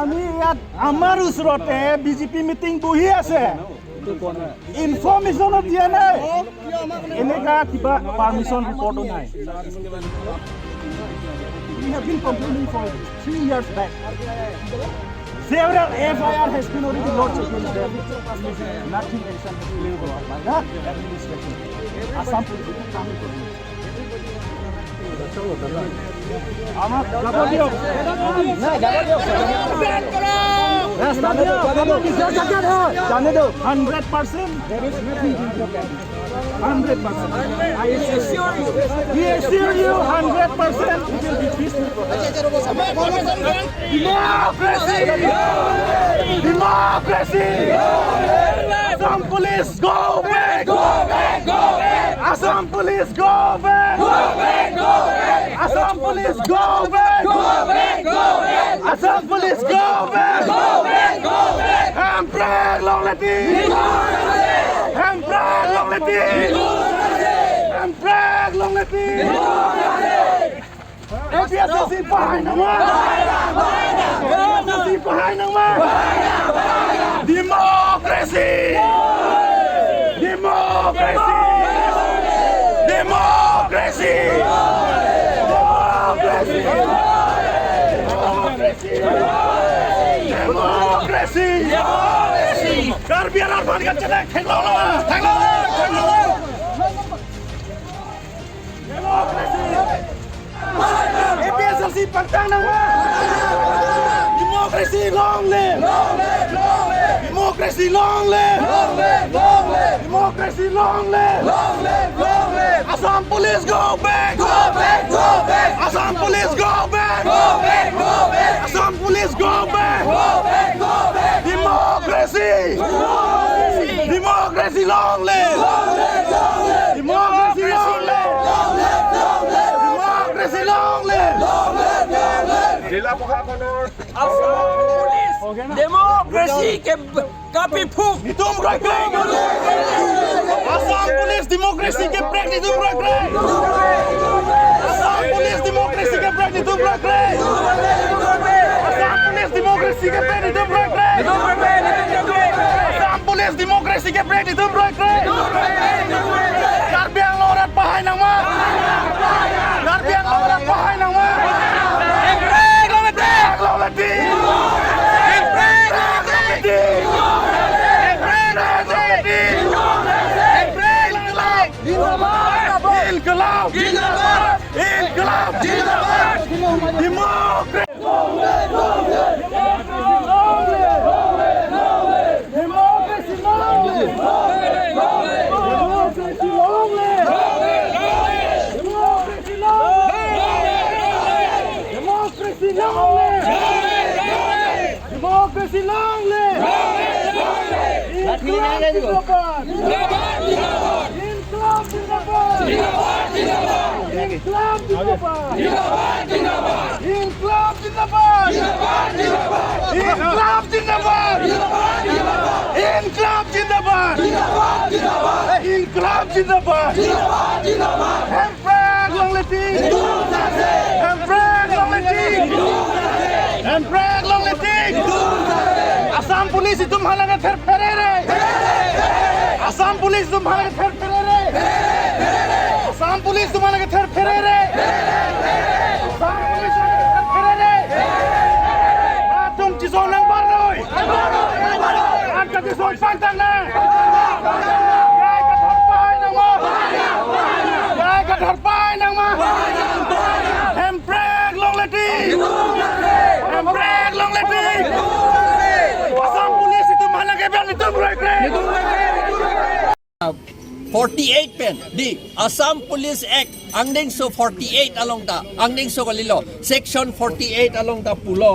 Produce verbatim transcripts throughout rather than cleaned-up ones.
আমি ইয়াত আমাৰ ওচৰতে বিজেপি মিটিং বহি আছে, ইনফৰমেশ্যনো দিয়া নাই, এনেকা কিবা পাৰ্মিশ্যন ৰিপৰ্টো নাই। We have been complaining for three years back. Several F I R has been already lodged against them. Nothing action has been taken by the administration. Assam police is coming for you. আমাক যাব দিয়ক। নাই, যাব দিয়ক। ৰাস্তা দিয়ক। যাব দিয়ক। কিহৰ জাগাত হয়? জানে দিয়ক। Hundred percent. Hundred percent. I assure you. We assure you hundred percent. Democracy! Democracy! Assam police, go back! Go back! Go back! Assam police, go back! Go back! Go back! Assam police, go back! Go back! Go back! Assam police, go back! Go back! Go back! Hemprek longle thi! Hemprek longle thi! Hemprek longle thi! A P H L C pahai nangma! A P H L C pahai nangma! Democracy! Democracy! Democracy! Democracy! Democracy! Karbi Anglong aphan kachelek theklong nangma! Theklong! Theklong! Democracy! A P H L C pangthang nangma! Democracy long live! Democracy long live! Democracy long live! Assam police go back! Go back! Go back! Assam police go back! Go back! Go back! Assam police go back! Go back! Go back! Democracy! Democracy long live! Democracy long live! Democracy long live! জিলা প্ৰশাসনৰ ডেমক্ৰেচি কে কাপি ফুক। Netum kroikre! Assam police democracy keprek netum kroikre! Assam police democracy keprek netum kroikre! Assam police democracy keprek netum kroikre! Assam police democracy keprek netum kroikre! Karbi Anglong arat pahai nangma! Karbi Anglong arat pahai nangma! Hemprek longle thi! Hemprek longle thi! Hemprek longle thi! Hemprek longle thi! Hemprek longle thi! Inqilab! Inqilab! Inqilab! Democracy! Democracy long live! Democracy long live! Democracy long live! Democracy long live! Democracy long live! Democracy long live! Inqilab zindabad! Inqilab zindabad! Inqilab zindabad! Inqilab zindabad! Inqilab zindabad! Inqilab zindabad! Hemprek longle thi! Hemprek longle thi! Hemprek longle thi! Assam police itum aphan lake therphere re! Assam police itum aphan lake therphere re! Assam police itum aphan lake therphere re! Assam police lake therphere re! Atum chesong nangbar noi! Atum chesong pangthang nang! Jai Kathar pahai nangma! Jai Kathar pahai nangma! Hemprek longle thi! Hemprek longle thi! Assam police itum aphan lake ber netum kroikre! Forty-eight pen, di Assam Police Act, angdengso forty-eight along ta, angdengso kalilo, section forty-eight along ta pulo,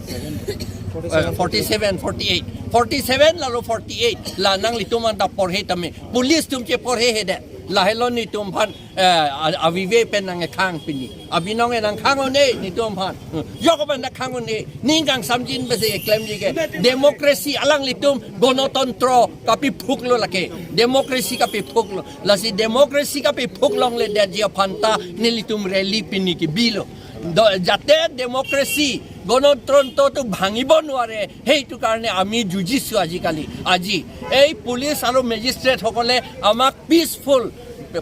eh, forty-seven, forty-eight, forty-seven lalo forty-eight, la nanglitum anta porhe tame, police atum cheporhe hede, lahelo netum aphan, eh, a-, avive pen nangkhang pini. Abinong e nangkhang un-e, netum aphan. Hmm. Yok aphan nangkhang un-e. Ning kangsamjin besi klemji ke. Democracy alanglitum, gonotontro kapiphuklo lake. Democracy kapiphuklo. Lasi democracy kapiphuk longledetji aphan ta nelitum rally pini kebilo. দ-, যাতে ডেমক্ৰেচি, গণতন্ত্ৰটো ভাঙিব নোৱাৰে, সেইটো কাৰণে আমি যুঁজিছো আজিকালি। আজি এই পুলিচ আৰু মেজিষ্ট্ৰেটসকলে আমাক পিচফুল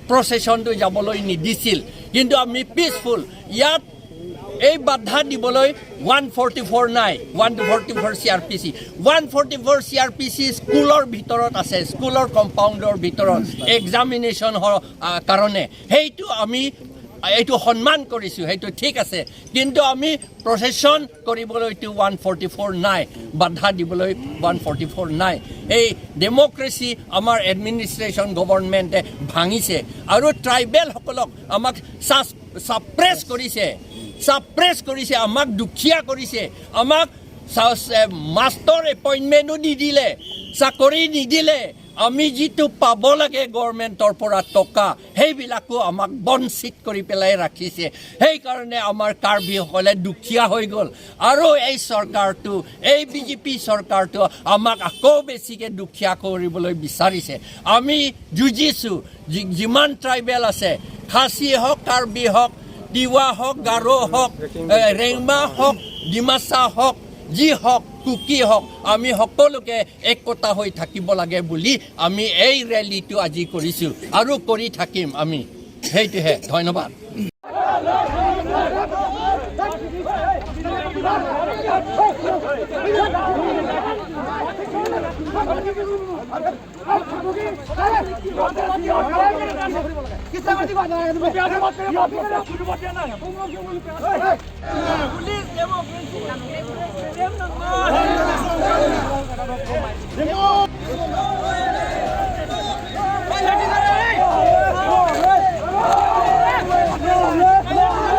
প্ৰচেছনটো যাবলৈ নিদিছিল, কিন্তু আমি পিচফুল ইয়াত এই বাধা দিবলৈ ওৱান ফৰ্টি ফ'ৰ নাই, ওৱান ফৰ্টি ফ'ৰ চি R P C, one forty four চি আৰ পি চি স্কুলৰ ভিতৰত আছে, স্কুলৰ কম্পাউণ্ডৰ ভিতৰত এক্সামিনেশ্যন হ-, আ, কাৰণে। সেইটো আমি এইটো সন্মান কৰিছো, সেইটো ঠিক আছে, কিন্তু আমি প্ৰচেছন কৰিবলৈতো ওৱান ফৰ্টি ফ'ৰ নাই, বাধা দিবলৈ ওৱান ফৰ্টি ফ'ৰ নাই। এই ডেমক্ৰেচি আমাৰ এডমিনিষ্ট্ৰেশ্যন গভৰ্ণমেণ্টে ভাঙিছে আৰু ট্ৰাইবেলসকলক আমাক ছাছ-, ছাপ্ৰেছ কৰিছে, ছাপ্ৰেছ কৰিছে, আমাক দুখীয়া কৰিছে, আমাক ছাছ-, এ, মাষ্টৰ এপইণ্টমেণ্টো নিদিলে, চাকৰি নিদিলে, আমি যিটো পাব লাগে গভৰ্ণমেণ্টৰ পৰা টকা, সেইবিলাকো আমাক বঞ্চিত কৰি পেলাই ৰাখিছে। সেইকাৰণে আমাৰ কাৰ্বিসকলে দুখীয়া হৈ গ'ল। আৰু এই চৰকাৰটো, এই বি জে পি চৰকাৰটো আমাক আকৌ বেছিকে দুখীয়া কৰিবলৈ বিচাৰিছে। আমি যুঁজিছো, যি-, যিমান ট্ৰাইবেল আছে, খাচী হওক, কাৰ্বি হওক, তিৱা হওক, গাৰো হওক, এ, ৰেংমা হওক, ডিমাচা হওক, যি হওক, কুকি হওক, আমি সকলোকে একতা হৈ থাকিব লাগে বুলি আমি এই ৰেলীটো আজি কৰিছো আৰু কৰি থাকিম আমি। সেইটোহে। ধন্যবাদ।